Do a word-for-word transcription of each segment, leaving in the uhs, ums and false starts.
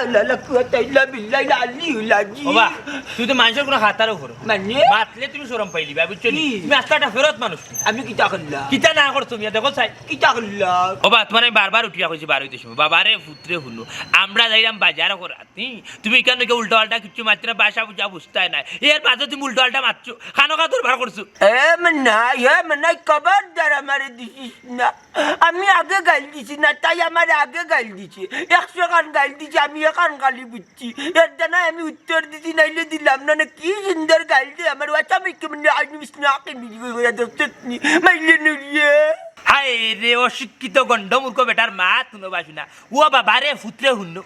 লা লা কুওয়াতা ইল্লা বিল্লাহিল আলিয়্যিল আজিম। ওবা, তুমি তো মানষর কুনু খাতারও করো। মানে? মাতলে তুমি শরম পাইলিবা, বুঝছো নি? কি? তুমি আস্তা একটা ফেরত মানুষ। আমি কিতা করলাম? কিতা না করছো মিয়া, দেখো চাই। কিতা করলাম? ওবা, তুমারে আমি বারবার উঠিয়া কইছি, বার অইতে সময়। বাবারে, পুতরে, হুনো। আমরা যাইরাম বাজার করাত। হুম, তুমি ইখান থাকি উল্টা-পাল্টা কিচ্ছু মাতরায় না, ভাষা বুঝা বুঝতায় নায়। এর বাদে তুমি উল্টা-পাল্টা মাতছো, খানো খা দরবার করছো। এ মনাই, এ মনাই, খবরদার আমারে দিছিস না। আমি আগে গাইল দিছি না, তাই আমারে আগে গাইল দিছে। একশো খান গাইল দিছে, আমি এখান খালি বুঝছি। এর জানাই আমি উত্তর দিছি, নাইলে দিলাম না। না, কি সুন্দর গাইল দে আমার ওয়াচা, আমি কেমনে আইনি বিষ্ণু আকে মিলি করে দস্তনি, মাইলে নুরিয়ে। হায় রে, অশিক্ষিত গণ্ডমূর্খ বেটার মা, তুনো বাসু না। ও বাবা রে, পুতরে হুনো।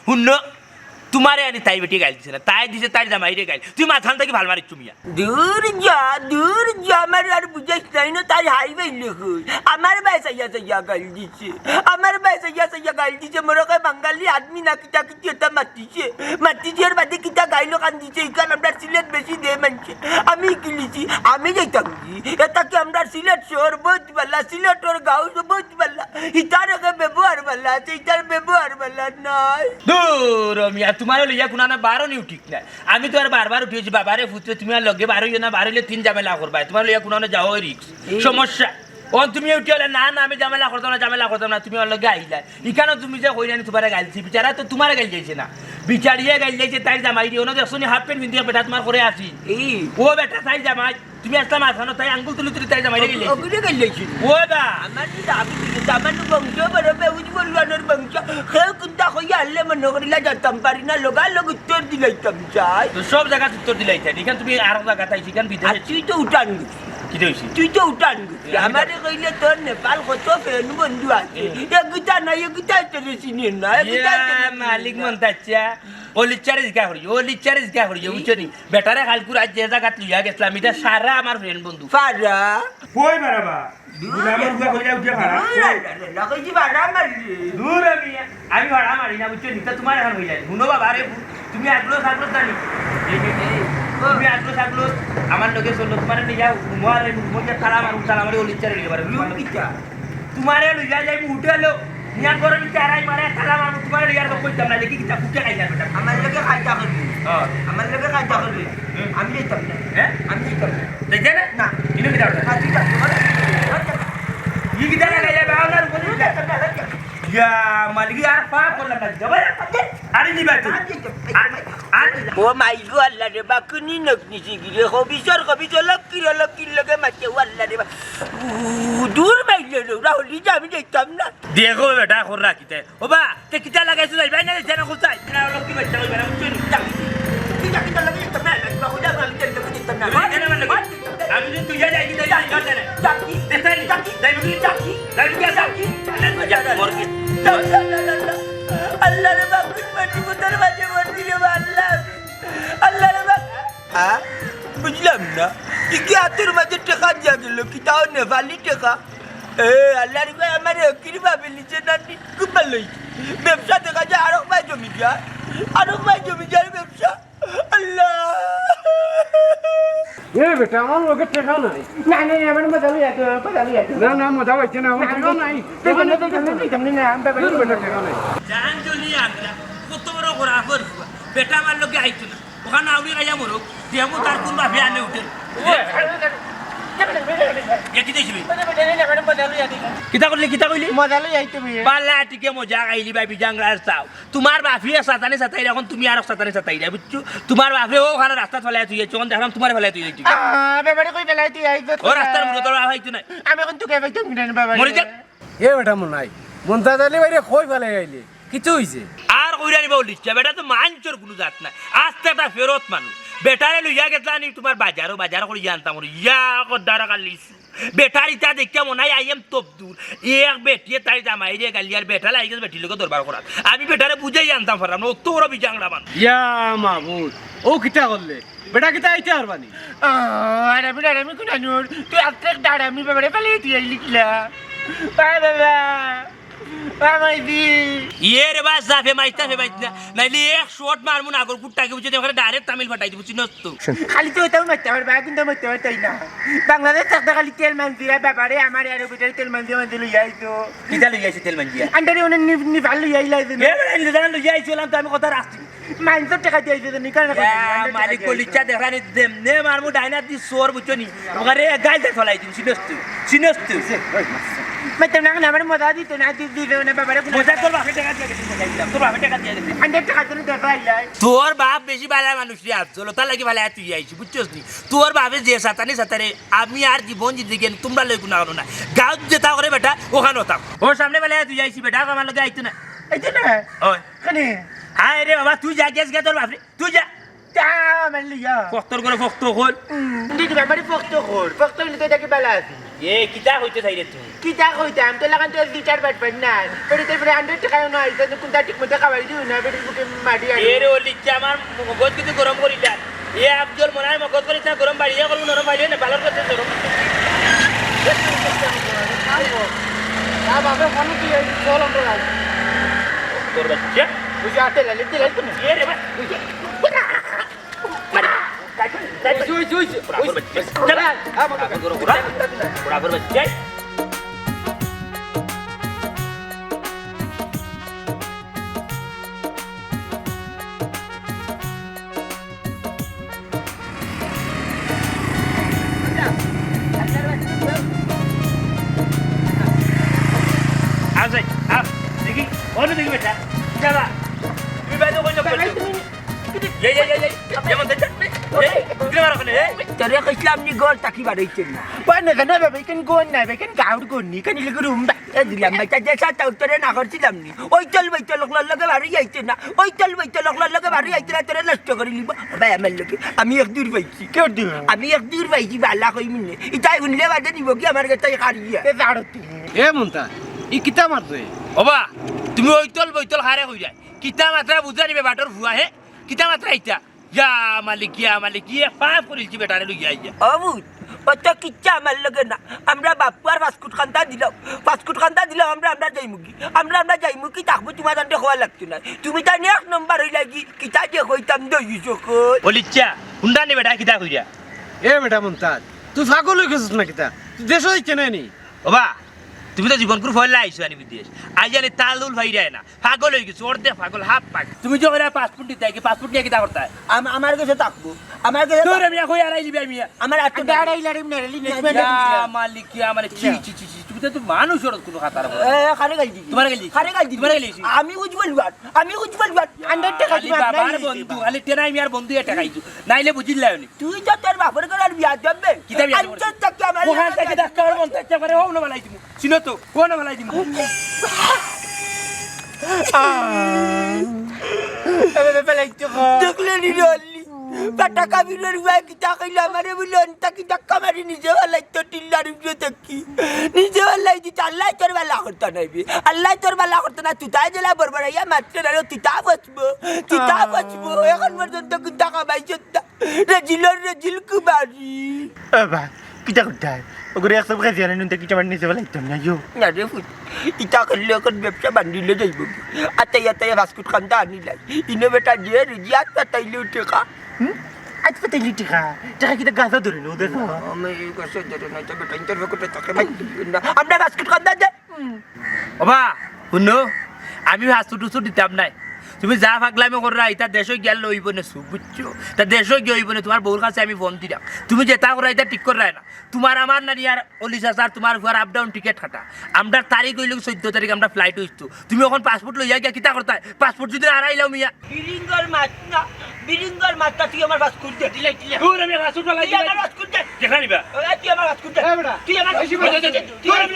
হুনো, তুমারে আনি তাই বেটি গাইল দিছে না, তাই দিছে তাইর জামাইরে গাইল। তুই মাঝখান থাকি ফাল মারিচ্ছু মিয়া। দূর যা, দূর যা, আমারে আর বুঝাইস না, ইনো তাই হাই বাইলে কই। আমার বায় চাইয়া চাইয়া গাইল দিছে। আমার বায় চাইয়া চাইয়া গাইল দিছে, মনে কয় বাঙালি আদমি না কিতা কিতা এটা মাতিছে। মাতিছে এর বাদে কিতা গাইল কান দিছে, ইখান আমরার সিলেট বেশি দে মানষে। আমি কিলিছি, আমি যাইতাম কি? এটা কি আমরার সিলেট শহর বহুত বালা, সিলেটর গাঁও বহুত বালা। ইতার একে ব্যবহার বালা আছে, ইতার ব্যবহার বালা নাই। দূর মিয়া, তুমারে লইয়া কুনানো বারনিও ঠিক নাই। আমি তো আর বারবার উঠিয়েছি, বাবারে পুতরে, তুমি আর লগে বার অইও না, বার অইলে তিন ঝামেলা করবায়। তুমারে লইয়া কুনানো যাওয়া risk। এই সমস্যা। অখন তুমি উঠিয়া কইলায়, "না, না, আমি ঝামেলা করতাম না, ঝামেলা করতাম না", তুমি আমার লগে আইলায়। ইখানো তুমি যে কইরায় নি তুমারে গাইল দিছি, বেচারা তো তুমারে গাইল দিছে না। বেচারিয়ে গাইল দিছে, তাইর জামাইরে। অনো দেখছো নি half pant পিন্দিয়া বেটা তুমার করে আছি। এই। ও বেটা, তাইর জামাই। তুমি আস্তা মাঝখানো, তাই আঙ্গুল তুলি তুলি তাইর জামাইরে গাইল দিছে। ওগুলো গাইল দিছে। ও বা। আমার তো দাবি দিছে, আমার তো বংশ বড় বেউজ বলুয়ানোর বংশ। কেউ কুন্তা কইয়া আনলে মনো করিলা জানতাম পারি না, লগালগ উত্তর দিলাইতাম চাই। তো সব জাগাত উত্তর দিলাইতায়, ইখান তুমি আরক জাগাত আইছো, ইখান বিদেশ। আর তুই তো উঠান গেছিস। কিতা অইছে? তুই তো উঠান গেছিস। আমারে কইলে তোর নেপাল কত friend বন্ধু আছে। হুম। এগুতা নাই, এগুতায় তোরে চিনে না, এগুতায় ইয়া, তোরে চিনে মালিক না। মন্তাচ্চা, অলিচ্চারে জিকা করিও, অলিচ্চারে জিকা করিও, বুঝছো নি? বেটারে কাইলকু রাইত যে জাগাত লইয়া গেছলাম, ইটা সারা আমার friend বন্ধু। ফারা? কই বাড়াবা? গুলামর গুয়া কইলা উঠিয়া ফারা। দূর, আল্লাহ, আল্লাহ, কইছি ফারা মারলি। দূর আমি, আমি ফারা মারি না, বুঝছো নি? তা তুমার এখান অইযায়। হুনো বাবা, আরে, তুমি আগলো থাকলো জানি। এই, এই, এই, তুমি আগলো থাকলো, আমার লগে চলো, তুমারে নিয়া যাও, ঘুমো আর এই ঘুমো গিয়া তালা মারুম, তালা মারি অলিচ্চারে লইয়া পারো। লুম কিতা? তুমারে লইয়া যাইমু হোটেলো, নিয়া গরম ইটা আড়াই মারে তালা মারমু, তুমারে লইয়া আর কইতাম না, দেখি কিতা ফুকে খাইলা বেটা। আমার লগে কায়দা করবি। হ্যাঁ। আমার লগে কায়দা করবি। হুম। আমি যাইতাম না। হ্যাঁ? আমি যাইতাম না। যাইতে না? না। ইনো কিতা করবে? না, তুই যা, তুই যা। ই কিতা লাগাইলে বাবা, আমার উপরে তুই যা, তুই যা, তুই যা। ইয়া, মালিক, আর পাপ করলাম না, যাবে। আরে নিবা তুই। আমি যাইতাম না। আর, আর ও মাই গো, আল্লাহ রে বা, কুনি নক নিছি গিরে, কবিসর কবিস, অলক্ষীর অলক্ষীর লগে মাতে, ও আল্লাহ রে বা। উ, দূর মাইলে রে, ওরা হলি যে আমি যাইতাম না। দেখো বেটা, খর রাখিতে। ও বা, তে কিতা লাগাইছো যাইবায় না, যাইতে না কোথায়? না, অলক্ষী বাচ্চা হইবে না, বুঝছো নি? যাকি, তুই যাকি, তোর লগে যাইতাম না, না, না, ওটা আমি যাইতাম না, যাইতাম না। তুই যাইতে না, আমার লগে? আমি যদি তুই যাই, যাই, যাই, যাই, যাই, যাই। যাকি, দেখতে নি? যাকি, যাই, যাই, যাকি, যাই, যাই, যাকি। আল্লাহ রে বা, কুন মাটি কোথার মাঝে মরবি রে বা, আল্লাহ। আল্লাহ রে বা। আ? বুঝলাম না। ই কি আতর মাঝে টেকা দিয়া গেল? কিতা নেপালি টেকা? এ, আল্লাহ রে বা, আমারে ফকির ভাবিলিছে না নি? খুব ভালো অইছে। ব্যবসা দেখা যায় আরক ভাই জমি যায়। আরক ভাই জমি যায় ব্যবসা। আল্লাহ। এ বেটা, আমার লগে টেকা নাই। না, না, না, আমার মজা লই আইতো, মজা লই আইতো। না, না, মজা অইছে না, আমার না, টেকা না, নাই। টেকা নাই, টেকা নাই, টেকা নাই, না, আমি বাবা দূর বেটা, টেকা নাই। জান জ্বলি আনলা, কত বড় খরাফর ফুয়া। বেটা আমার লগে আইতো না। ওখান আউরি খাইয়া মরুক, দেখমু তার কুন বাপে আনে উঠে। এ কিতা অইছে বে? কিতা করলি, কিতা কইলি? মজা লই আইতো বে। বালা টিকে মজা খাইলি ভাই, বিজাংরার চাও। তুমার বাপে সাতানি সাতাইরা, অখন তুমি আরক সাতানি সাতাইরা, বুঝছো? তুমার বাপে অখানো রাস্তাত ফালাই থুই আইছে, অখন দেখলাম তুমারে ফালাই থুই আইছে। আ, বেবারে কই ফালাই থুই আইছে? ও রাস্তার মুরো তোর বাপ আইতো নায়। আমি অখন তুকে পাইতাম না রে বাবা। মরি যা। এ বেটা মনাই, মন্তাজ আলী ভাইরে কই ফালাই আইলে? কিতা অইছে? আর কইরা নিবা অলিচ্চা, বেটা তো মানষর কুনু জাত নায়। আস্তা একটা ফেরত মানুষ। বেটারে লইয়া গেছলা নি তুমার বাজারো, বাজার করি আনতাম করি। ইয়া কদ্দার কালিস। বেটার ইতা দেখিয়া মনাই I am তবদুর। এক বেটিয়ে তাইর জামাইরে গালি আর বেটা লাগি গেছে বেটির লগে দরবার করাত। আমি বেটারে বুঝাই আনতাম পারলাম না, অত বড় বিজাংরা মানুষ। ইয়া মাবুদ, ও কিতা করলে? বেটা কিতা আইতে পারবা নি? আ, আর আমি, আর আমি কুনানোর, তুই আস্তে একটা আর আমি বেবারে ফালাই থুই আইলি কিলা? বাবা। ইয়ে রে বা, জাফে মাইতা ফে মাইত না। নাইলে এক শট মারমু না, আগর কুট্টা কি বুঝছো? ওখানে ডাইরেক্ট তামিল ফাটাই দিবো, চিনস তো। খালি তো ওটাও মারতে পারবা, কিন্তু মারতে পারতাই না। বাংলাদেশ থাকতে খালি তেল মানছি, আর বাবারে আমার এর ভিতরে তেল মানছি, মানছি লইয়া আইতো। কিতা লইয়া আইছে তেল মানছি? আন্ডারে ওনে নি-, নিভাল লইয়া আইলা এই জন্য। এ বেটা, ইন্দু জানা লইয়া আইছিলাম তো, আমি কথা রাখছি। মাইনষর টেকা দিয়া আইছে, নি কারণে ইয়া, মালিক কলিচ্ছা দেখা নি দেম, নে মারমু ডাইনাত দি চোর, বুঝছো নি? ওখানে গাইল দে ফলাই দিম, চিনস তুই, চিনস তুই। মাইতাম না, আমার মজা দিত না, দি-, দিবে না, বাবারে কোনো মজা তোর বাপে টেকা দিয়া গেছে, মজা দিলাম, তোর বাপে টেকা দিয়া গেছে। আন্ডার টেকা জন্য দেখা আইলাই। তোর বাপ বেশি বালা মানুষ রে, আজ জলতা লাগি ফালাই তুই আইছি, বুঝছস নি? তোর বাপে যে সাতানি সাতারে, আমি আর জীবন জিন্দেগি তোমরা লই গুণা করো না। গাঁও যেটা করে বেটা, ওখানে থাক। ওর সামনে বেলা তুই আইছি বেটা, আমার লগে আইতো না। আইতো না? ওই। কেনে? হায় রে বাবা, তুই যা গেছ গা তোর বাপরে, তুই যা। যা, আমার লইয়া। ফক্তর করে ফক্ত খোল। হুম, দিদি বাবারে ফক্ত খোল। ফক্ত হইলে তো এটাকে বেলা আছি। এ, কিতা কইতে চাই রে তুই? কিতা কইতাম? তোর লাগান তো লিটার বাটপার না। বেটি তোর পরে আন্ডার টেকাও নাই। তো কোনটা ঠিক মতো খাওয়াই দিও না। বেটির বুকে মাটি আনি। এ রে, ও লিখছে আমার মগজ কিছু গরম করিলা। এ আফজল মনে হয় মগজ করিস না, গরম বাড়িয়ে করবো, নরম বাড়িয়ে না, ভালো করতে নরম। না বাবা, মনে কি এই চল আমরা যাই। তোর বাচ্চা? ওই যে আটে লাইলে, তেল আইতো না। এ রে ভাই। ওই যে, ওই যে, ওই যে, ওই যে। ওরা, ওরা, ওরা, ওরা, ওরা, ওরা, ওরা, ওরা, ওরা। আও যাই, আও। দেখি, ওরে দেখি বেটা। যাবা। তুমি বাইরে কই যাবা? এই, এই, এই, এই, যেমন দেখছেন, এই, তুই আমার ওখানে, এই। তোরে কইছিলাম নি ঘর থাকি বারইছে না। বাই না, না, বাবা, এখানে ঘর নাই, এখানে গাউর ঘর নি, এখানে লিখে রুম বা-, এ দিলাম, বাচ্চা, যে সাত তাও তোরে না করছিলাম নি। ওই চল, ওই চল, অকলার লগে বারই আইছে না। ওই চল, ওই চল, অকলার লগে বারই আইছে না, তোরে নষ্ট করে নিব। ভাই, আমার লগে, আমি এক দূর পাইছি। কেউ দূর? আমি এক দূর পাইছি, বালা কই মিনে। ইতাই হুনলে বাদে নিব কি আমার গেছে হারিয়ে। এ দাঁড়ো তুই। এ মন্তা, ই কিতা মাত্রে? ওবা, তুমি ওই তল, বই তল হারে কই যায়? কিতা মাত্রা বুঝা নিবে বাটর ফুয়া, হে? কিতা মাত্রা ইতা? ইয়া মালিক, ইয়া মালিক, ইয়ে পাপ করিলছি বেটারে লইয়া আইয়া। ও বুঝ, অত কিচ্ছা আমার লগে না। আমরা বাপুয়ার ফাস্টফুড খান্তা দিলাম, ফাস্টফুড খান্তা দিলাম আমরা, আমরা যাইমুগি। আমরা, আমরা যাইমুগি, থাকবো তোমার জানতে হওয়া লাগতো না। তুমি তাই এক নম্বর হইলা কি, কিতা যে কইতাম দই সকল। বলিচ্ছা, হুন্ডা নি বেটা কিতা কইরা? এ বেটা মন্তাজ, তুই পাগল হয়ে গেছিস না কিতা? তুই দেশে যাইতে নাই নি? ওবা, তুমি তো জীবন করে ফয়লা আইছো আনি বিদেশ। আই জানি তালুল ভাইরায় না। পাগল হয়ে গেছো, অর্ধেক পাগল, হাফ পাগল। তুমি যে ওরা পাসপোর্ট দিতে কি, পাসপোর্ট নিয়ে কিতা করতে হয়? আম-, আমার কাছে থাকবো, আমার কাছে তোর থাকবো। আমি এখন আড়াই লিবি আমি। আমার আর তো আড়াই লাড়ি না, রেলি নেক্সট ইয়া মালিক, ইয়া মানে, ছি, ছি, ছি, ছি, তুমি তো, তো মানুষ ওর কোনো খাতার উপর। এ, কারে গাল দিবি? তোমার গাল দিবি? কারে গাল দিবি? তোমার গাল দিবি? আমি উজ্জ্বল বাট, আমি উজ্জ্বল বাট। আন্ডার টেকা খালি দিবা, বাবার আমার বন্ধু, খালি টেনাই মিয়ার বন্ধু এটা খাইছো। নাইলে বুঝিল না উনি। তুই তো তোর বাপর ঘরের বিয়া দেবে। কিতা বিয়া দেবে? আনতে চাকি আমার ওখান থেকে ডাক্তার মন থেকে করে, ও না বালাই দিমু। চিনো তো, ও না বালাই দিমু। দেখলে নি রে অলি? বেটা কাবিরের ভাই কিতা কইলো আমারে বলে, অন্তা কি ধাক্কা মারি নিজে বালাই তো টিল্লার উপরে দেখি। নিজে বালাই দিতে আল্লাহ তোর বালা করতে নাইবে। আল্লাহ তোর বালা করতে না, তুই তাই জেলা বরবরাইয়া মারতে না রে, তুই তা বসবো, তুই তা বসবো। এখন পর্যন্ত কিতা কামাইছত না। রেজিলর রেজিল কুমারী। এ ভাই, কিতা করতে হয়? ওগুলো একশো খাইছি আর নুনটা কিতা আমার নিজে বালাই তো না, ইয়ো। না রে ফুট, ইতা করলে এখন ব্যবসা বান্ধিলে যাইব কি? আতাই আতাই ফাস্টফুড খান্তা আনিলাই। ইনো বেটা দিয়ে রুজি আত পাতাইলে উঠে খা। হুম? আজ পাতাইলে উঠে খা। টাকা কিতা গাছা ধরে নো, দেখো। আমি এই গাছা ধরে না, এটা বেটা ইন্টারভিউ করতে তাকে ভাই না। আমরা ফাস্টফুড খান্তা দে। ওবা, হুনো, আমি ফাস্টফুড উস্টুড দিতাম নাই। তুমি যা পাগলামি কররা, ইতা দেশো গিয়া লইব নে সু, বুঝছো? তা দেশো গিয়া অইব নে, তোমার বউর কাছে আমি ফোন দিলাম। তুমি যেটা কররা, ইতা ঠিক কররায় না। তোমার আমার নানি আর অলি চাচার তোমার ফুয়ার আপ ডাউন টিকেট কাটা। আমরার তারিখ অইল চোদ্দ তারিখ, আমরা ফ্লাইট উঠতো। তুমি এখন পাসপোর্ট লইয়া গিয়া কিতা করতায়? পাসপোর্ট যদি হারাইলাও মিয়া। বিরিঙ্গর মাত না, বিরিঙ্গর মাতটা তুই আমার পাসপোর্ট দে। দিলাই, দিলাই। দূর আমি পাসপোর্ট ফালাই তুই দিলাই। আমার পাসপোর্ট দে। দেখা নিবা। ওই, তুই আমার পাসপোর্ট দে। এ বেটা। তুই আমার পাসপোর্ট দে। দূর আমি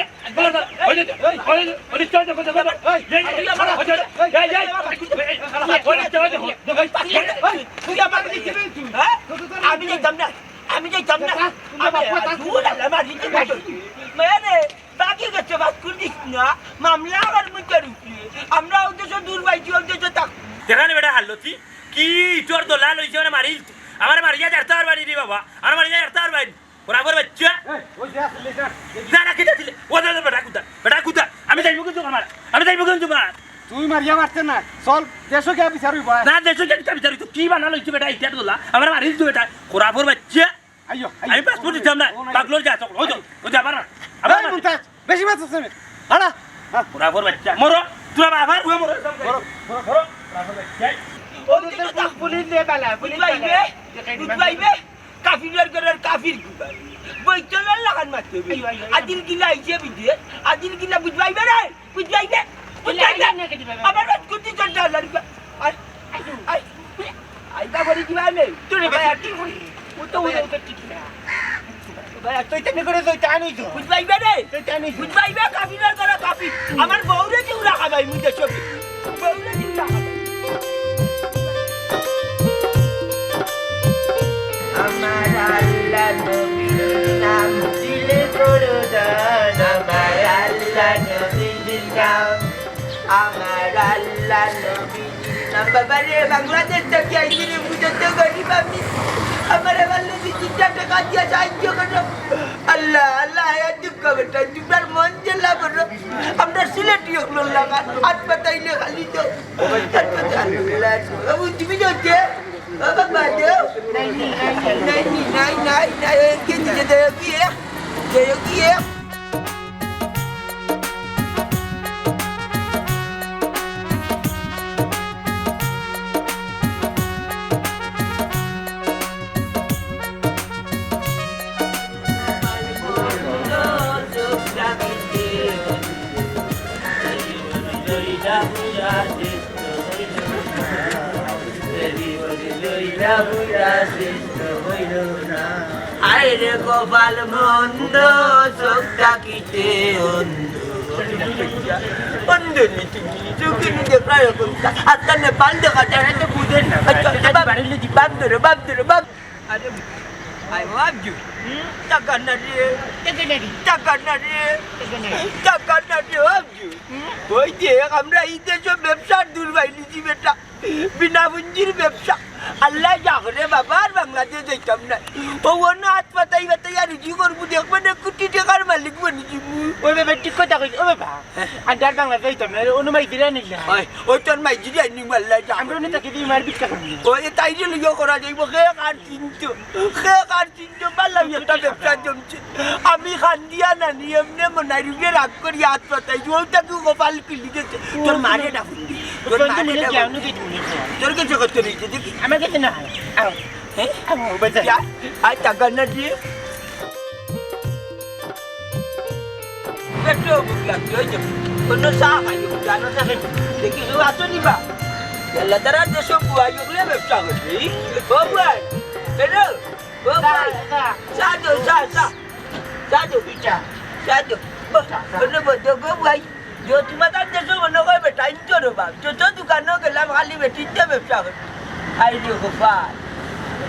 আমি যাইতাম না, আমি যাইতাম না। দূর আল্লাহ, আমার দিকে বসো। মেরে, বাকি গেছে, বাস করিস না। মামলা আমার মুখের উপরে। আমরা ওই দেশে দূর পাইছি, ওই দেশে থাক। দেখা নি বেটা হাল্লতি, কি তোর দলা লইছে, ওরে মারিল। আমার মারিয়া জারতা আর বাড়ি রে বাবা, আর মারিয়া জারতা আর বাড়ি। ওরা আবার বাচ্চা। এই, ওই যে আসলে স্যার, এই যে না, না, কিতা দিলে? ও দাদা, বেটা কুদা, বেটা কুদা। আমি যাইমু কিন্তু আমার, আমি ইয়া মারছে না। চল, দেশো গিয়া বিচার অইবো, আয়। না, দেশো গিয়া বিচার অইতো। কি বানাইলো ইটা বেটা, ইটা দোলা? আমার মারিল তো বেটা। খরাফর বাচ্চা। আইও, আইও। আমি পাসপোর্ট দিতাম না। ও, না। পাগলর যা, চল। ওই যাও, ওই যাও, আবার না। আবার এই না। মুমতাজ, বেশি মাছ আছে নি? হারা। হ্যাঁ। খরাফর বাচ্চা। মরো, তোরা আবার ওই মরো। মরো, মরো। মরো, খরাফর বাচ্চা। ও, তুই তো পুলিশ নিয়ে পালা, পুলিশ বুঝবাই পালা। বে, বুঝবাই বে। কাফিরের ঘরের কাফির কুবাই। বইতলের লাখান মারতে হবে। আইও, আইও, আইও। আদিল গিলা আইছে বিদেশ, আদিল গিলা বুঝবাই বে রে। বুঝবাই বে, বুঝবাই বে। আইও, আইও, আইও, আইও। আমার বাদ কুটি চলতে হলো রে। আয়, আয়, আয়। আইবা করি দিবা আমি। তোরে ভাই, আর কি করি? ও তো ওই ওকে ঠিক না। ভাই, আর তুই তেমনি করে তুই টান হইতো। বুঝবাই বে রে। তুই টান হইতো। বুঝবাই বে, কাফিরের ঘরে কাফির। আমার বউরে চিউরা খাবাই, মুই দেশো। বউরে চিউরা খাবাই। আমার আল্লাহ নবীর নাম দিলে করুণা, আমার আল্লাহ নবীর নাম, আমার আল্লাহ নবীর নাম। বাবা রে, বাংলাদেশ থাকি আইছি রে, বুঝতে গরিব আমি। আমার আল্লাহ নবীর চিন্তা টাকা দিয়া সাহায্য করো। আল্লাহ, আল্লাহ, আয়া দুঃখ বেটা, তোমরার মন জেলা করো। আমরা সিলেটি হকলর লাগা, হাত পাতাইলে খালি তো। হাত পাতাইলে খালি তো। বাবু, তুমি যাও কে? বাবা, বাবা, যাও। নাই, নাই, নাই, নাই, নাই, নাই, নাই, নাই, এই কে দিছে? যাও কি এক? যাও কি এক? আয় রে কপাল মন্দ, চোখ থাকিতে অন্ধ। অন্ধ নি তুমি, চোখে নি দেখা এখন। আজকাল নেপাল দেখা যায় না, তো বুঝেন না। আচ্ছা, আচ্ছা, বাপ, বাড়ি লিখি। বাপ ধরো, বাপ ধরো, বাপ। আরে, আয় বাপ জু। হুম? টাকা না রে। টাকা না রে। টাকা না রে। টাকা না রে। টাকা না রে, বাপ জু। হুম? ওই যে আমরা এই দেশে ব্যবসার দূর বাইলিছি বেটা। বিনা পুঞ্জির ব্যবসা। আল্লাহ যা করে বাবা, আর বাংলাদেশ যাইতাম না। ও অন্য হাত পাতাই পাতাই আর রুজি করবো, দেখবেন এক কোটি টাকার মালিক বনি যাইবো। ওই বাবা, ঠিক কথা কইছ, ও বাবা। হ্যাঁ। আর ডার বাংলা যাইতাম না, অনুমাই ফিরে নিলাম। ওই, ওই তোর মাই যদি আইনি মাল্লা যা। আমরা অন্য তাকে দিয়ে মার ভিক্ষা করবো। ওই তাই যে লইয়া করা যাইবো, কে কার চিনতো, কে কার চিনতো, পারলাম একটা ব্যবসা জমছে। আমি খান্দিয়া নানি এমনে মনাই রুগে রাগ করি হাত পাতাই, ওটা কি কপাল খুলি গেছে। তোর মারে না ফুন্দি, তোর মারে না ফুন্দি। তোর কাছে কত রয়েছে দেখি? আমার কাছে না। আও। হ্যাঁ? আও, বাজার। যা, আর টাকা না দিয়ে। পেটও ভুক লাগছে, ওই যে, কোনো চা খাইও, জানো চা খাইও। দেখি, কেউ আছো নি বা? আল্লাহ তারা দেশে বুয়াই ওগুলো ব্যবসা করছে। এই, ও বুয়াই, বেরো, ও বুয়াই। চা, চা। চা দেও, চা, চা। চা দেও, চা। চা দেও। ব-, চা, চা। কোনো বন্ধ গো বুয়াই। যে তোমার তার দেশে মনে হয় বেটা, ইন্টো রে বাপ। যত দোকানও গেলাম, খালি বেটির তো ব্যবসা করে। আই রে গোপাল।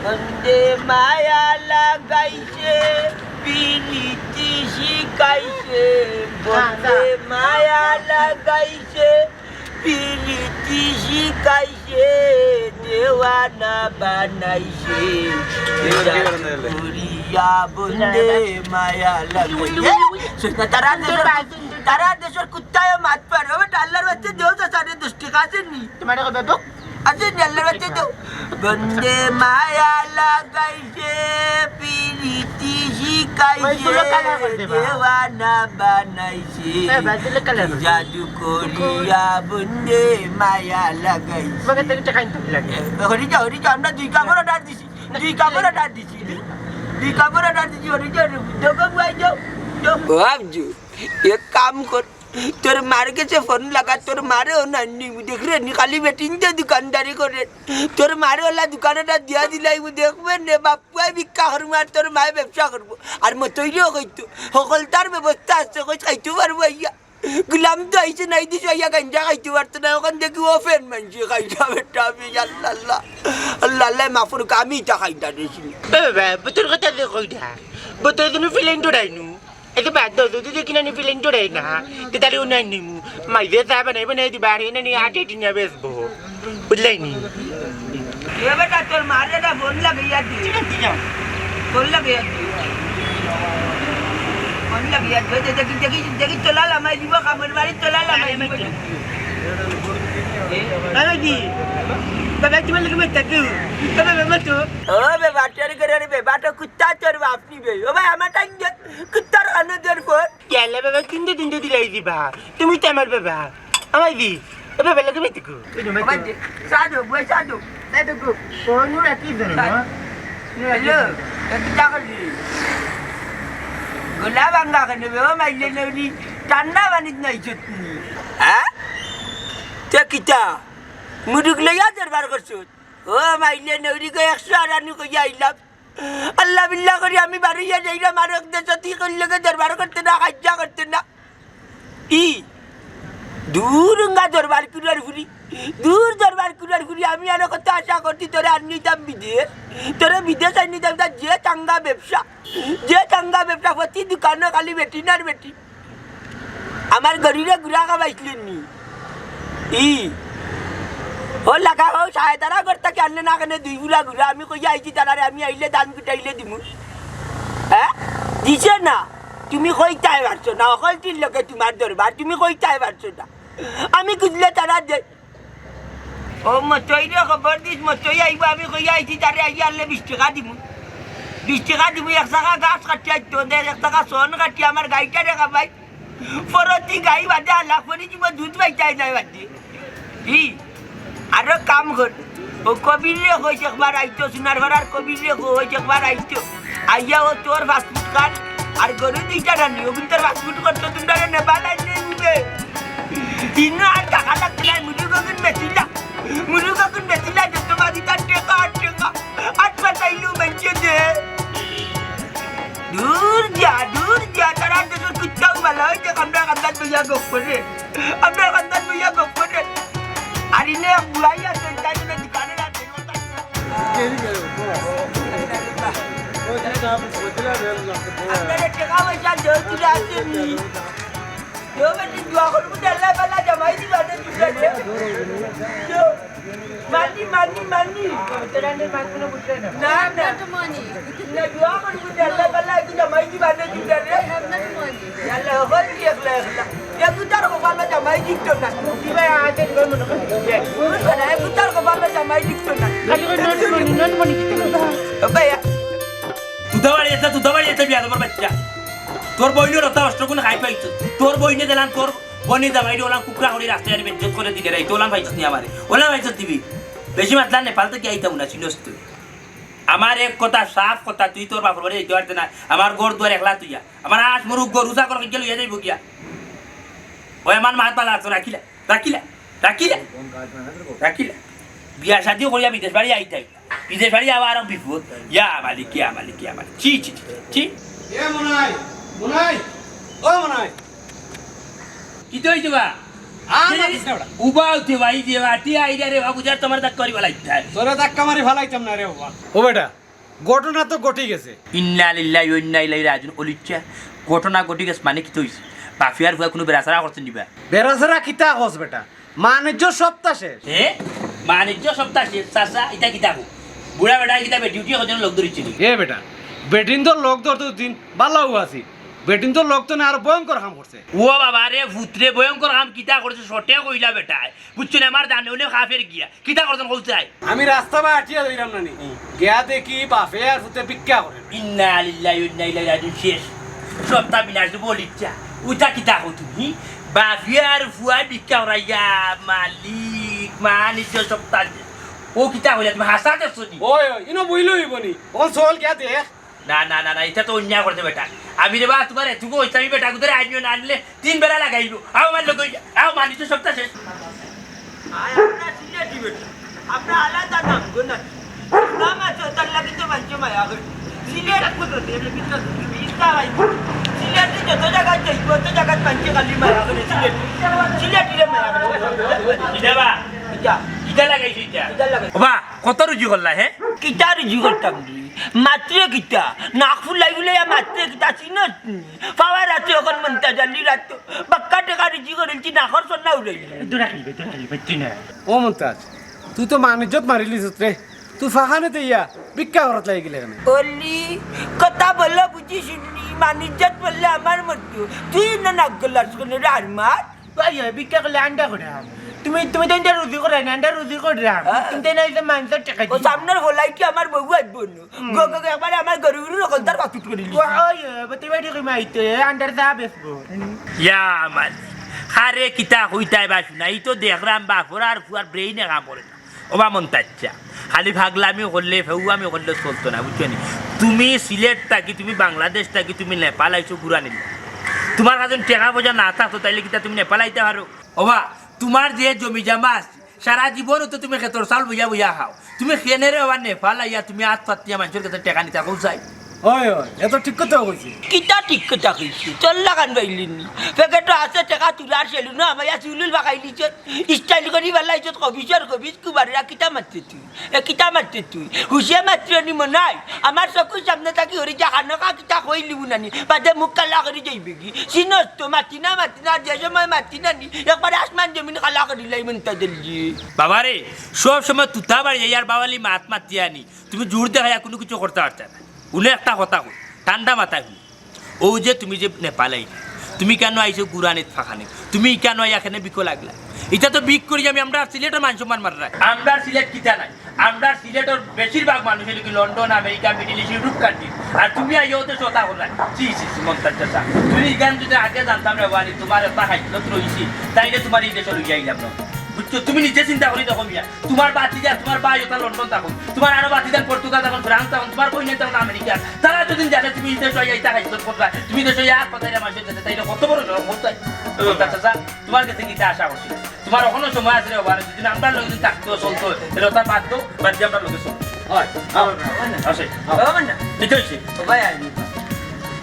বন্দে মায়া লাগাইছে, পিরিতি শিখাইছে। বন্দে মায়া লাগাইছে, পিরিতি শিখাইছে, দেওয়ানা বানাইছে। জাদু করিয়া বন্দে মায়া লাগাইছে। শুন না, তারা দেশর, তারা দেশর কুত্তায় মাত পারে। ও বেটা, আল্লাহর বাচ্চা দেও তো সাড়ে দশ টাকা আছে নি? তোমার কথা তো আছে নি, আল্লাহর বাচ্চা দেও। বন্দে মায়া লাগাইছে, পিরিতি শিখাইছে, ওই তুলো কালা করে দেবা। দেওয়ানা বানাইছে। হ্যাঁ, ভাই, তুলো কালা করে। জাদু করিয়া বন্দে মায়া লাগাইছে। তোমাকে তো কিছু খাইতে লাগে। হরি যা, হরি যা, আমরা দুই কাপড় অর্ডার দিছি। দুই কাপড় অর্ডার দিছি। দুই কাপড় অর্ডার দিছি, হরি যা, দেখো, বুয়াই যাও, যাও। ও আফজু, এক কাম কর, তোর মার গেছে ফোন লাগা, তোর মারে ও নান্নি, দেখরে নি খালি বেটিন্তে দোকানদারি করে। তোর মারে ওলা দোকান অটা দিয়া দিলাইবো, দেখবে নে, বাপুয়াই ভিক্ষা করবো আর তোর মায়ে ব্যবসা করবো। আর মতইরেও কইতো, হকলতার ব্যবস্থা আছে, কই খাইতে পারবো আইয়া। গুলাম তো আইছে নাই দিছো আইয়া গাঞ্জা খাইতে পারতো না, ওখান দেখি ও ফেন মানছে খাইতা বেটা, আমি আল্লাহ, আল্লাহ, আল্লাহ, আল্লাহ, মাফ করুক, আমি ইটা খাইতা দিছি। এ বাবা, তোর কথা যে কই না, বোতল দিনু ফিলেন ডরাইনু। এতে বাদ দাও, যদি দেখি না নি ফিলেন ডরাই না, তে তাহলে ও নাই নিমু। মাইজে চা বানাই বানাই দিবা, আর এনে নি আটে টিনিয়া বেচবো। বুঝলাই নি? এ বেটা, তোর মারে না ফোন লাগাইয়া দি। ঠিক আছে, যাও। ফোন লাগাইয়া দি। ফোন লাগাইয়া দি। ওই যে দেখি, দেখি, দেখি, তোলা লামাই দিব, কামড় মারি তোলা লামাই দিব। বাবাজি, বাবা, তোমার লগে মাততাম। বাবা, বাবা তো। ও বেটা, তোর ঘরর বেটা তো কুত্তা তোর বাপ নি বে। ও ভাই, আমার টাইম দে, কুত্তার কানো দর পর। ইয়াল্লা বাবা, তিনটে তিনটে দিলাই দিবা। তুমি তো আমার বাবা। আমার দি। ও বাবা, লগে মাততাম। আমার দি। সাধু, বই সাধু। সাধু গো। কোন রাখি ধরো, হ্যাঁ? হ্যালো, এ কিতা করলি? গলা ভাঙ্গা কেনে বে? ও মাইলে নৌরি, ঠান্ডা পানিত নাইছত নি? হ্যাঁ? তে কিতা? মুরুগ লইয়া দরবার করছত? ও মাইলে নৌরি গো, একশো আরানি কইয়া আইলাম। আল্লাহ বিল্লাহ করি আমি বারইয়া যাইরাম, আর এক দেশত ইকর লগে দরবার করতে না, কাইজ্জা করতে না। ই, দূর উঙ্গা দরবার কুরার ফুরি, দূর দরবার কুরার ফুরি, আমি আরো কত আশা করছি তোরে আনিতাম বিদেশ, তোরে বিদেশ আনিতাম, তা যে চাঙ্গা ব্যবসা, যে চাঙ্গা ব্যবসা, প্রতি দোকানো খালি বেটিন আর বেটিন। আমার গরুরে গুড়া খাবাইছলে নি? ই, ও লাগা হো, সায় তারা ঘর থাকি আনলে না কেনে দুই বুড়া গুড়া? আমি কইয়া আইছি তারারে, আমি আইলে ধান কুটাইলে দিমু। হ্যাঁ? দিছে না? তুমি কইতায় পারছো না, অকলটির লগে তোমার দরবার, তুমি কইতায় পারছো না। আমি খুঁজলে তারা দে। ও মতই রে, খবর দিস, মতই আইবো, আমি কইয়া আইছি তারে, আইয়া আনলে বিশ টেকা দিমু। বিশ টেকা দিমু, এক চাকা গাছ কাটি আইতো, দে, এক চাকা সন কাটি আমার গাইটারে খাবাই। ফরতি গাই বাদে আলা ফরি দিব, দুধ পাইতাই নাই বাদে। ই, আরো কাম কর। ও কবির রে কইস একবার আইতো, সোনার ঘরার কবির রে কইস একবার আইতো। আইয়া ও তোর ফাস্টফুড খান, আর গরু দুইটা রানি, ও কিন্তু তোর ফাস্টফুড করতো, তোমরা রে নেবা লাইন নেই উঠে। ইনো আর টাকা লাগতো না, মুরুগ অখন বেচিলা। মুরুগ অখন বেচিলা, যত বাজি তার টেকা আর টেকা। আট পাতাইলু মানছে দে। দূর যা, দূর যা, তারা দেশর কুত্তাও ভালা অইছে, আমরা কান্দাত বইয়া গপ করে। আমরা কান্দাত বইয়া গপ করে। আর ইনো এক বুড়াই আছে, তাই জন্য দোকানে রাখে। আপনারা টেকা পয়সা দেওয়া তুলে আসেননি। কেউ বেটি দোয়া করবো, আল্লাহ বালা জামাই দিবা, দে তুলে দে। মানি, মানি, মানি। না, না। না, দোয়া করবো, আল্লাহ বালা জামাই দিবা, দে তুলে দে। আল্লাহ, হল কি একলা একলা। এ কুতার কপালো জামাই দিত না। কি ভাই, আতে দিবা মনে করে। এ কুতার কপালো জামাই দিত না। খালি করে not money, not money, কিতা কথা? ও ভাই, তুদা বাড়ি আছে, তুদা বাড়ি আছে, বিয়া দেবার বাচ্চা। তোর বইনের কথা অষ্ট গুণ খাই পাইছো। তোর বইনে দিলাম, তোর বইনে জামাইরে ওলাম কুকুরা হরি রাস্তায় আনি বেজ্জত করে দিলে রে, তো ওলাম পাইছস নি আমারে? ওলাম পাইছস দিবি। বেশি মাতলা নেপাল থাকি আইতাম না, চিনস তুই। আমার এক কথা, সাফ কথা, তুই তোর বাপর বাড়ি যাইতে পারতে না। আমার ঘর দুয়ার একলা তুইয়া। আমার আস মুরুগ গরু ছাগল খাইয়া লইয়া যাইব গিয়া। ওই আমার মাত বালা আছো, রাখিলা, রাখিলা, রাখিলা, রাখিলা। বিয়া শাদিও করিয়া বিদেশ বাড়ি আইতাই। বিদেশ বাড়ি আবার আরো বিপদ। ইয়া মালিক, ইয়া মালিক, ইয়া মালিক। ছি, ছি, ছি, ছি। এ মনাই, মনাই, ও মনাই। কিতা অইছে বা? আর মাতিস না ওটা। উবা উঠে ভাই যে বাটি আইরা রে বাবু, যার তোমার ধাক্কা মারি ফালাইতে হয়। তোরা ধাক্কা মারি ফালাইতাম না রে বাবা। ও বেটা, ঘটনা তো ঘটি গেছে। ইন্না লিল্লাহি ওয়া ইন্না ইলাইহি রাজিউন। অলিচ্ছা, ঘটনা ঘটি গেছে মানে কিতা অইছে? বাফিয়ার ফুয়া কুনু বেড়াছাড়া করছে নি বা? বেড়াছাড়া কিতা কস বেটা? মানিজ্য সপ্তাহ শেষ। এ? মানিজ্য সপ্তাহ শেষ? চাচা, ইতা কিতা কও? বুড়া বেটা কিতা বে ডিউটি কজন লোক ধরিছে নি? এ বেটা, বেটিন তো লোক ধরতে দিন বালাউ আছি। বেটিন তো লোক তো না আরো ভয়ঙ্কর কাম করছে। ও বাবা রে, পুতরে ভয়ঙ্কর কাম কিতা করছে? সটে কইলা বেটায়। বুঝছো না, আমার জানে উনি কাফের গিয়া। কিতা করছেন কও চাই? আমি রাস্তা বায় আটিয়া যাইরাম না নি। হুম। গিয়া দেখি বাফে আর পুতে ভিক্ষা করের। ইন্না লিল্লাহি ওয়া ইন্না ইলাইহি রাজিউন। শেষ। সপ্তাহ বিনাশ বলিচ্ছা। উতা কিতা কও তুমি? বাফে আর ফুয়া ভিক্ষা করাইয়া মালিক, মানিজ্য সপ্তাহ। ও কিতা কইলা তুমি হাছা দেখছো নি? ওই, ওই, ইনো বইলে অইব নি? অখন চল গিয়া দেখ। না, না, না, না, ইটা তো অন্যায় করছে বেটা। আমি রে বা, তোমার এটুকু অইছে, আমি বেটা গুতারে আনিও না আনলে তিন বেলা লাগাইব। আও আমার লগে, আও মানিজ্য সপ্তাহ শেষ। আয়, আমরা সিলেটি বেটা। আমরা আলাদা নাম গো না। নাম আছে, তার লাগি তো মানষে মায়া করে। সিলেট, ইসলাম আইব। সিলেটি যত জাগাত যাইব, অত জাগাত মানষে খালি মায়া করে সিলেটি। সিলেটিরে মায়া করে। ইটা বা? ইটা। ইটা লাগাইছি ইটা। ইটা লাগাইছি। ও বা, কত রুজি করলা, হে? কিতা রুজি করতাম রে? মাতরে কিতা? নাক ফুলাই ফুলাই মাতরে কিতা? চিনস নি? পাওয়ার আছে অখন মন্তাজ আলী রাত। বাক্কা টেকা রুজি করিলছি, নাকর সন্না উড়াইলি। দূর রাখলি ভাই, দূর রাখলি ভাই, তুই না। ও মন্তাজ, তুই তো মানিজ্যত মারিলিস রে। তুই ফাখানে তো ইয়া ভিক্ষা করাত লাগি গেলে কেনে? অলি, কথা বলো বুঝি শুনি, মানিজ্যত বললে আমার মতো। তুই না নাক গলাস কেনে রে আর মার। ভাই, ভাই, ভিক্ষা করলে আন্ডা করে খাম। তুমি, তুমি তো ইনতে রুজি কররায় না, ইনতে রুজি কররাম। হ্যাঁ। তুমি তো ইনতে মানষর টেকা ও দিরায়। সামনর ফলাইতে আমার বউ আইবো নু। হুম। গো, গো, গো, একবারে আমার গরু গরু রকম তার কচুট করি দিছে। ওই, ওই, তুমি বাড়ি কই মাইতে, ইনতে চা বেচবো। ইয়া মানে, আরে কিতা কইতায় বা হুনা, ই তো দেখরাম বাপর আর ফুয়ার brain এ কাম করে না। ওবা মন্তাজ চাচা, খালি ফাগলামি করলে, ফেউয়ামি করলে চলতো না, বুঝছো নি? তুমি সিলেট থাকি, তুমি বাংলাদেশ থাকি, তুমি নেপাল আইছো ঘুরানির লাগি। তুমার কাছে টেকা পয়সা না থাকতো, তাইলে কিতা তুমি নেপাল আইতা পারো? ওবা, তুমার যে জমি জমা আছে, সারা জীবনও তো তুমি খেতর চাউল বইয়া বইয়া খাও। তুমি কেনে রে ওবা নেপাল আইয়া তুমি আত পাতিয়া মানষর কাছে টেকা নিতা কও চাই? অয়, অয়, এ তো ঠিক কথা কইছে। কিতা ঠিক কথা কইছে? চল্লা কান বাইলি নি। পকেটো আছে টেকা তুলার সেলুনো আমাইয়া চুলুল বাকাই লিছত। Style করি বালা ইছত কবিছর কবিছ কুবাররা কিতা মাতরে তুই? এ কিতা মাতরে তুই? হুশে মাতরে নি মনাই। আমার চকুর সামনে থাকি হরি যা খানকা কিতা কইলিবু নানি। বাদে মুখ কালা করি যাইবে গি। চিনস তো মাতি না, মাতি না, যে সময় মাতি না নি। একবারে আসমান জমিন কালা করি লাই মন্তাজ আলী। বাবারে, সব সময় তুতা বাড়ি যাই আর বাবালি মাত মাতিয়া নি। তুমি জোর দেখাইয়া কুনু কিছু করতা পারতা না। হুনো একটা কথা কই, ঠান্ডা মাথায় হুনো। অউ যে তুমি যে নেপাল আইলায়, তুমি কেনে আইছো ঘুরানিত ফাকানিত? তুমি কেনে আইয়া কেনে ভিকো লাগলায়? ইতা তো ভিক করি আমি আমরার সিলেটর মান সম্মান মাররায়। আমরার সিলেট কিতা নাই? আমরার সিলেটর বেশিরভাগ মানুষ অইলো গি London, America, Middle East, Europe country। আর তুমি আইয়া অউ দেশো অতা কররায়। ছি, ছি, ছি, মন্তাজ চাচা। তুমি ইখান যদি আগে জানতাম রে বাড়ি, তুমার একটা খাইছলত রইছে, তাইলে তুমার ই দেশো লইয়া আইলাম না। বুঝছো? তুমি নিজে চিন্তা করি দেখো মিয়া। তুমার ভাতিজা, তুমার ভাই অতা লন্ডন থাকইন, তুমার আরো ভাতিজা পর্তুগাল থাকইন, ফ্রান্স থাকইন, তুমার বইন থাকইন আমেরিকা। তারা যদি জানে তুমি ই দেশো আইয়া ইতা খাইছলত কররায়, তুমি ই দেশো আইয়া আত পাতাইরায় মানষর গেছে, তাইলে কত বড় জুলুম করতায়। ও চাচা, তুমার গেছে কিতা আশা করছি? তুমার অখনো সময় আছে রে বাবা, যদি আমরার লগে যদি থাকতো, চলতো, তাইলে অতা বাদ দেও, বাদ দিয়া আমরার লগে চলো। অয়, অয়, অয় না। আছে। অয় না। কিতা অইছে? ও ভাই, আইনি।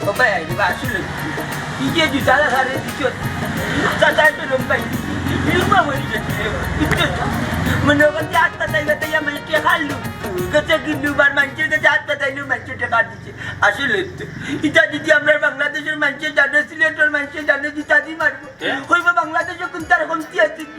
ও ভাই, আইরে বা, আসলে কি যে জুতা লাগারে দিছো? জুতা তাই তো রং পাই। রুমা মরি গেছে রে বা। বুঝছো তো? মনে করছে আত পাতাই পাতাই আমার টেকা লুট। গেছে কিন্তু বার মানষর গেছে আত পাতাইলে মানষে টেকা দিছে। আসলে তো, ইটা যদি আমরার বাংলাদেশর মানষে জানে, সিলেটর মানষে জানে, জুতা দি মারবো। এ? কইবো বাংলাদেশো কুনটার কমতি আছে নি?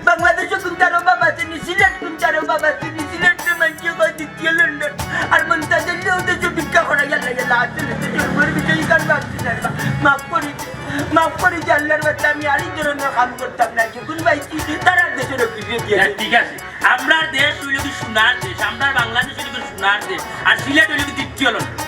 বাংলাদেশো কুনটার অভাব আছে নি? সিলেট কুনটার অভাব আছে নি? সিলেটরে মানষে কয় দ্বিতীয় লন্ডন। আর মন্তাজ আলীও দেশো ভিক্ষা করাইয়া লাইয়া লা আছে, দেশর উপর বিষয় কার ভাবছি না রে বা। মাফ করি দে, মাফ করি দে, আল্লাহর বান্দা, আমি আর ই ধরনর কাম করতাম না। যে কুন ভাই কি তারার দেশর অফিসে দিয়া এ, দে। ঠিক আছে, আমরার দেশ অইলো গি সোনার দেশ, আমরার বাংলাদেশ অইলো গি সোনার দেশ, আর সিলেট অইলো গি দ্বিতীয় লন্ডন।